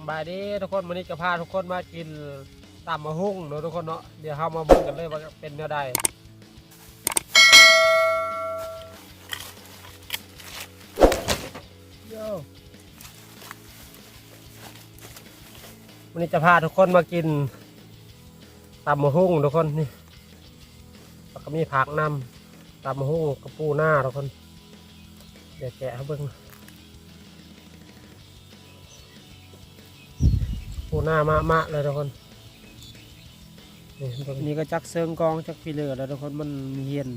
ສະບາຍດີທຸກຄົນ, ມື້ນີ້ຈະພາທຸກຄົນມາກິນຕຳບັກຫຸ່ງເນາະທຸກຄົນເນາະ. ດຽວເຮົາມາເບິ່ງກັນເລີຍວ່າເປັນແນວໃດ. ໂຢ ມື້ນີ້ຈະພາທຸກຄົນມາກິນຕຳບັກຫຸ່ງທຸກຄົນ. ນີ້ ແລ້ວກໍມີຜັກນຳ, ຕຳບັກຫຸ່ງກັບປູນາທຸກຄົນ. ດຽວແກະໃຫ້ເບິ່ງ. ປູນາມະໆ ເລີຍທຸກຄົນ. ນີ້ເບິ່ງ, ນີ້ກໍຈັກເຊີງກອງຈັກຂີ້ເຫຼືອແລ້ວທຸກຄົນ, ມັນມີເຫັນ.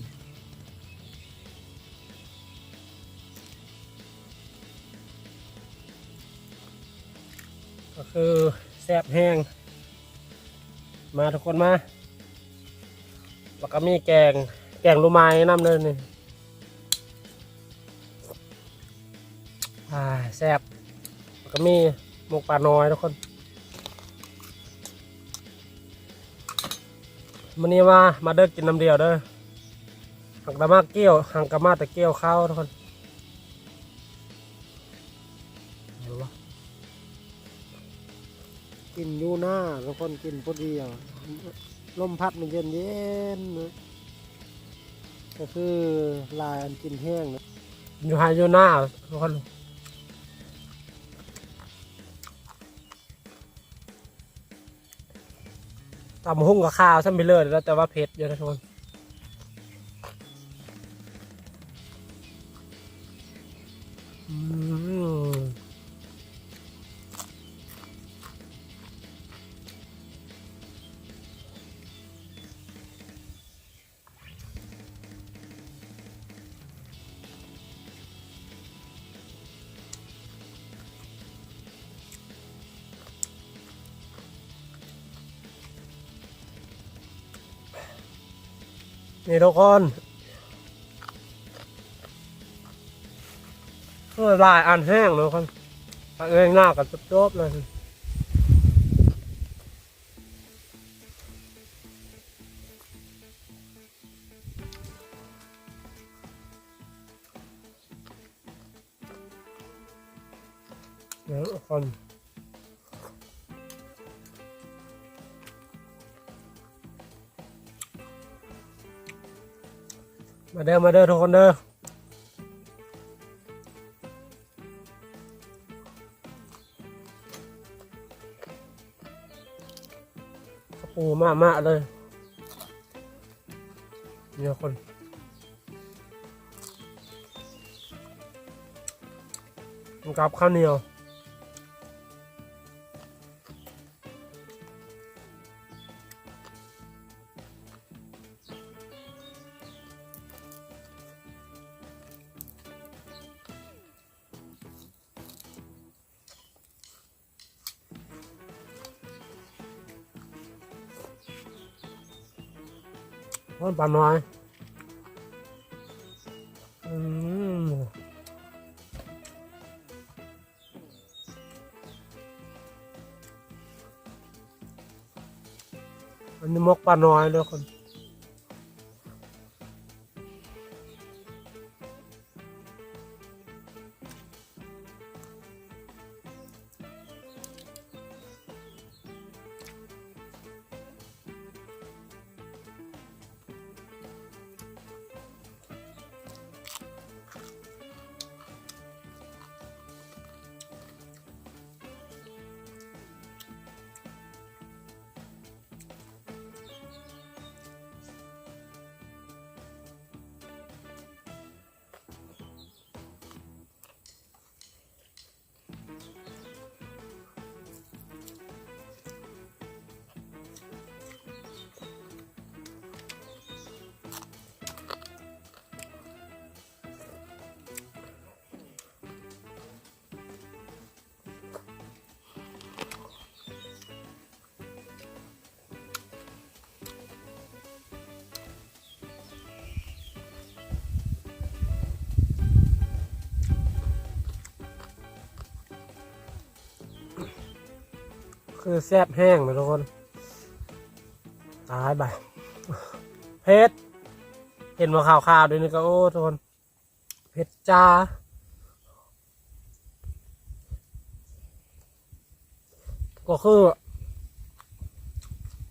ກໍຄືແຊບແຮງ. ມາທຸກຄົນມາ. ແລ້ວກໍມີແກງ, ແກງໜໍ່ໄມ້ນຳເດີນີ້. ອ່າ ແຊບ. ແລ້ວກໍມີໝົກປານ້ອຍທຸກຄົນ. ມື້ນີ້ມາ, ມາເດີ ກິນນ້ຳດຽວເດີ. ຫາກແຕ່ມາກ່ຽວ, ຫາກກໍມາແຕ່ກ່ຽວເຂົ້າທຸກຄົນ. ເຫັນບໍ່? ກິນຢູ່ນາທຸກຄົນ, ກິນຜູ້ດຽວ. ລົມພັດມັນເຢັນໆ ກໍຄືຫຼາຍອັນກິນແຮງ. ຢູ່ໄຮ່ຢູ່ນາທຸກຄົນ. ຕຳບັກຫຸ່ງກໍຄາວສ່ຳໄປເລີຍ, ແຕ່ວ່າເຜັດຢູ່ນະທຸກຄົນ. ອືມ. ນີ້ທຸກຄົນ, ເອີ ຫຼາຍອັນແຮງເນາະ, ເອົາເອງໜ້າກໍຈົບໆ ເລີຍ. ເດີທຸກຄົນ, ມາເດີ ມາເດີທຸກຄົນເດີ. ໂອ້ ມາໆ ເລີຍ. ນີ້ທຸກຄົນ, ກັບເຂົ້າໜຽວ. ໂອ້ຍ ປານ້ອຍ. ອືມ. ອັນນີ້ໝົກປານ້ອຍເດີຄົນ. ຄືແຊບແຮງເນາະທຸກຄົນ. ຕາຍບາດ ເຜັດ. ເຫັນບໍ່ຂາວໆ ດຽວນີ້ກໍ ໂອ້ ທຸກຄົນ. ເຜັດຈ້າ. ກໍຄື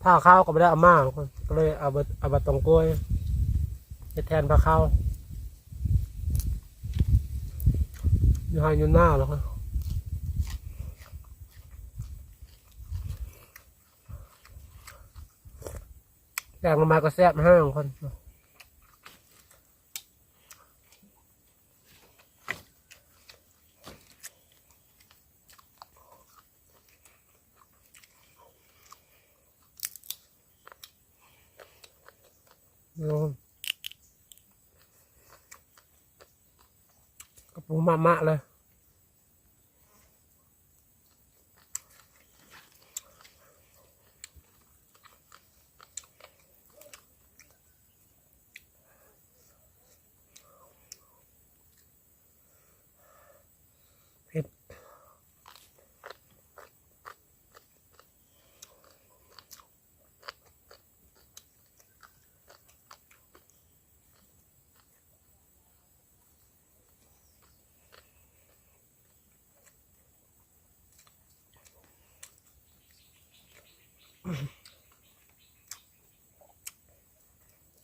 ຜ້າຂາວກໍບໍ່ໄດ້ເອົາມາ ກໍເລີຍເອົາ ເອົາບາຕົງກວຍເຮັດແທນຜ້າຂາວ ຢູ່ໄຮ່ຢູ່ນາແລ້ວ ແກງໜໍ່ໄມ້ກໍແຊບແຮງຄົນ. ກະປູມະໆເລີຍ. ເຜັດ.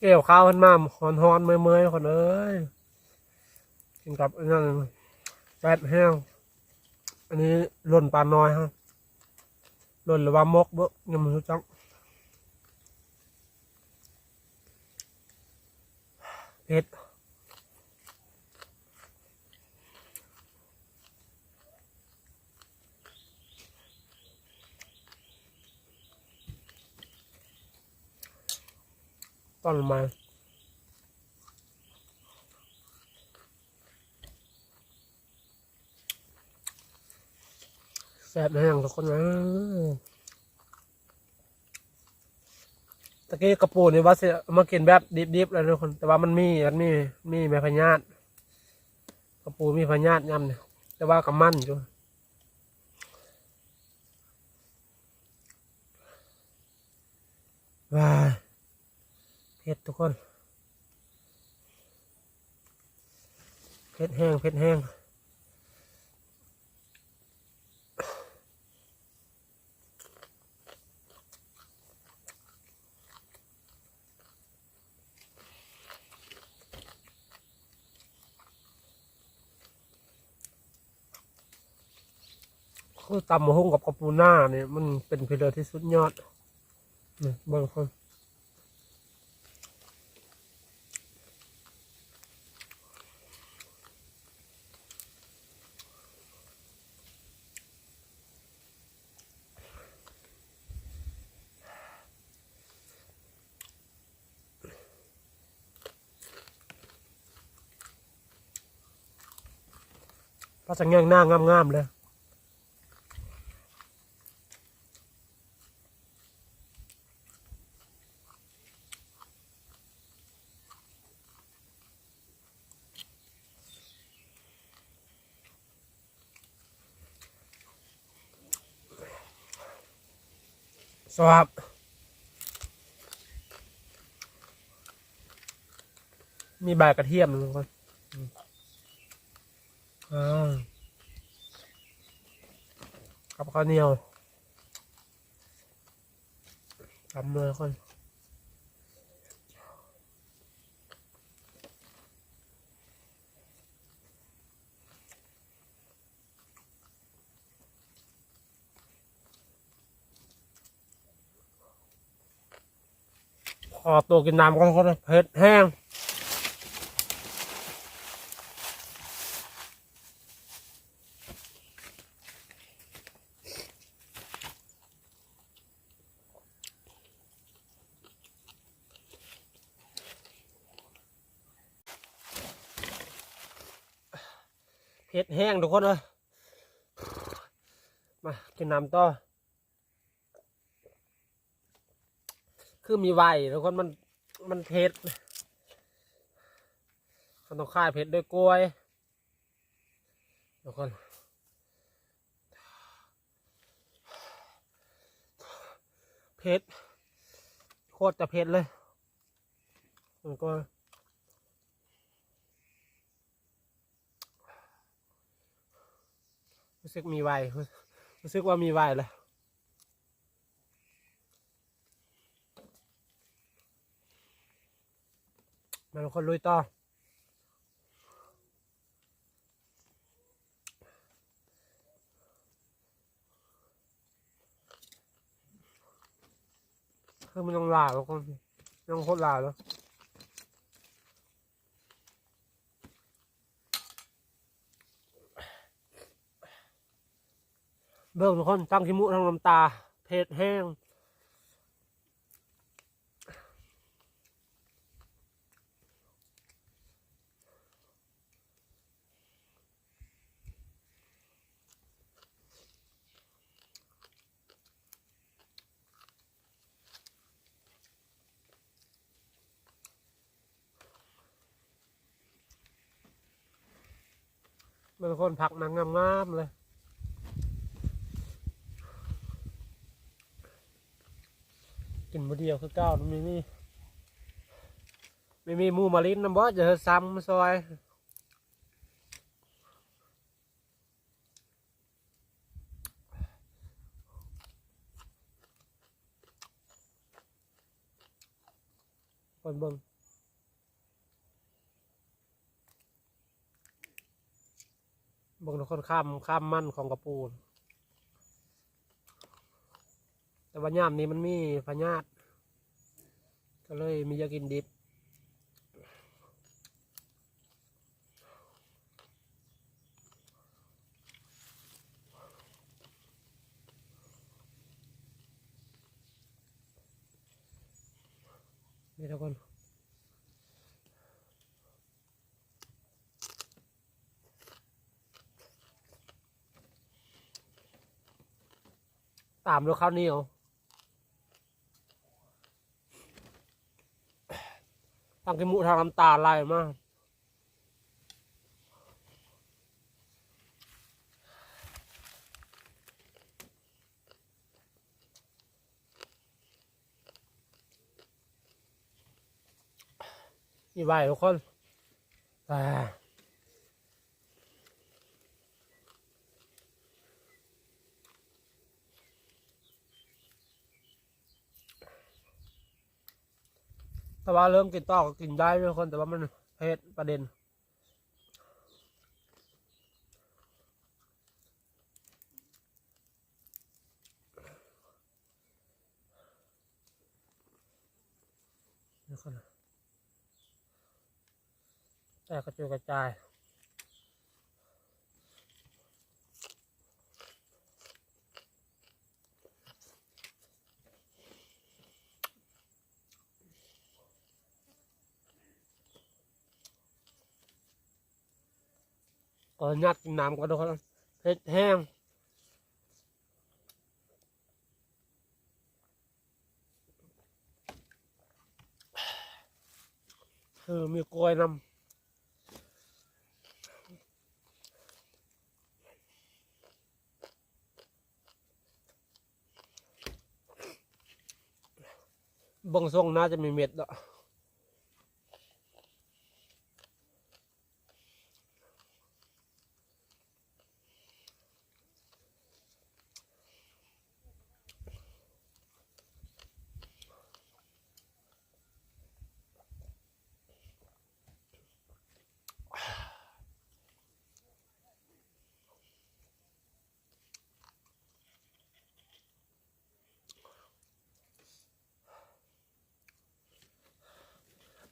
ແຈ່ວຂາວເພິ່ນມາຮ້ອນໆ ເມື່ອຍໆ ທຸກຄົນເອີຍ ກິນກັບອັນນັ້ນແຊບແຮງ. ອັນນີ້ຫຼົ່ນປານ້ອຍເຮົາ ຫຼົ່ນຫຼືວ່າໝົກເບິ່ງ ຍັງບໍ່ຮູ້ຈັກ. ເຜັດ. ຕອນມາ ແຊບແຮງທຸກຄົນເອີຍ. ຕະກີ້ກະປູນີ້ວ່າຊິເອົາມາກິນແບບດິບໆ ແລ້ວທຸກຄົນ ແຕ່ວ່າມັນມີ ມັນມີ ມີແມ່ພະຍາດ ກະປູມີພະຍາດຍາມນີ້ ແຕ່ວ່າກະມັນຢູ່. ວ້າຍ ເຜັດທຸກຄົນ ເຜັດແຮງ ເຜັດແຮງ. ຄືຕຳບັກຫຸ່ງກັບເຂົ້າປູນານີ້ ມັນເປັນພິເລີທີ່ສຸດຍອດ. ນີ້ເບິ່ງເພິ່ນ ປາສະແງງນາງາມໆເລີຍ. ສວາບ ມີໃບກະທຽມທຸກຄົນ ອາ ກັບເຂົ້າໜຽວ ຕຳເລີຍທຸກຄົນ. ຂໍຕົວກິນນ້ຳກ່ອນ ເຜັດແຮງ. ເຜັດແຮງທຸກຄົນເອີຍ. ມາກິນນ້ຳຕໍ່. ຄືມີໄວທຸກຄົນ ມັນ ມັນເຜັດ ມັນຕ້ອງຄາຍເຜັດດ້ວຍກ້ວຍທຸກຄົນ. ເຜັດ ໂຄດຈະເຜັດເລີຍ. ມັນກໍ ຮູ້ສຶກມີໄວ ຮູ້ສຶກວ່າມີໄວແລ້ວ. ຄົນລຸຍຕໍ່. ຄືມັນຍັງຫຼາຍ ທຸກຄົນ ຍັງໂຄດຫຼາຍເລີຍ. ເບິ່ງທຸກຄົນ ທັງຂີ້ມູກທັງນ້ຳຕາ ເຜັດແຮງ. ເບິ່ງຄົນ ຜັກນາງງາມໆເລີຍ. ກິນມື້ດຽວຄືເກົ່າ ມີ ມີ ມີ ມີໝູ່ມາຫຼິ້ນນຳບໍ່? ຈະເຮັດຊຳມາຊ່ອຍ. ເບິ່ງ ເບິ່ງ ເບິ່ງທຸກຄົນ ຄາມ ຄາມມັນຂອງກະປູ. ແຕ່ວ່າຍາມນີ້ມັນມີພະຍາດ ກໍເລີຍມີຢາກກິນດິບ. ນີ້ທຸກຄົນ ຕາມດ້ວຍເຂົ້າໜຽວ ທັງຂີ້ມູກທັງນ້ຳຕາໄຫຼມາ. ອີ່ໄວທຸກຄົນ ອາ ແຕ່ວ່າເລີ່ມກິນຕໍ່ກໍກິນໄດ້ທຸກຄົນ ແຕ່ວ່າມັນເຜັດປະເດັນ. ແຕກກະຈຸຍກະຈາຍ. ຂໍອະນຸຍາດກິນນ້ຳກ່ອນເດີ ເຜັດແຮງ. ເອີ ມີກ້ວຍນຳ. ເບິ່ງຊົງໜ້າຈະມີເມັດເນາະ.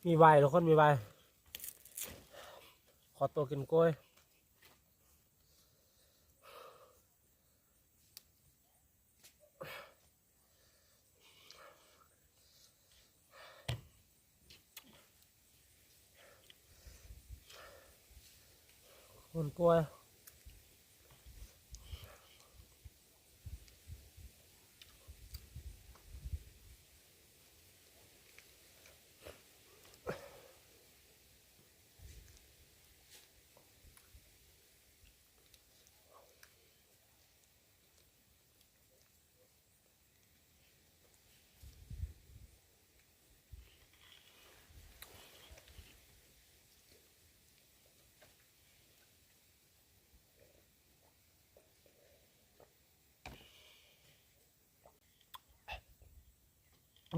ມີໄວ ທຸກຄົນ ມີໄວ. ຂໍຕົວກິນກ້ວຍ. ຄົນປ່ວຍ.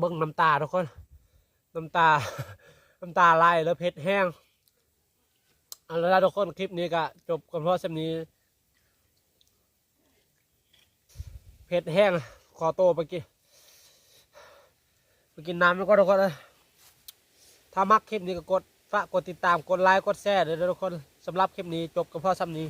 ເບິ່ງນ້ຳຕາທຸກຄົນ ນ້ຳຕາ ນ້ຳຕາໄຫຼ ແລ້ວເຜັດແຮງ. ເອົາລະທຸກຄົນ ຄລິບນີ້ກະຈົບກັນພໍສ່ຳນີ້. ເຜັດແຮງ ຂໍໂຕໄປກິນ ໄປກິນນ້ຳກ່ອນທຸກຄົນເອີຍ. ຖ້າມັກຄລິບນີ້ກໍກົດ ຝາກກົດຕິດຕາມ ກົດໄລ ກົດແຊເດີທຸກຄົນ. ສຳລັບຄລິບນີ້ຈົບກັນພໍສ່ຳນີ້.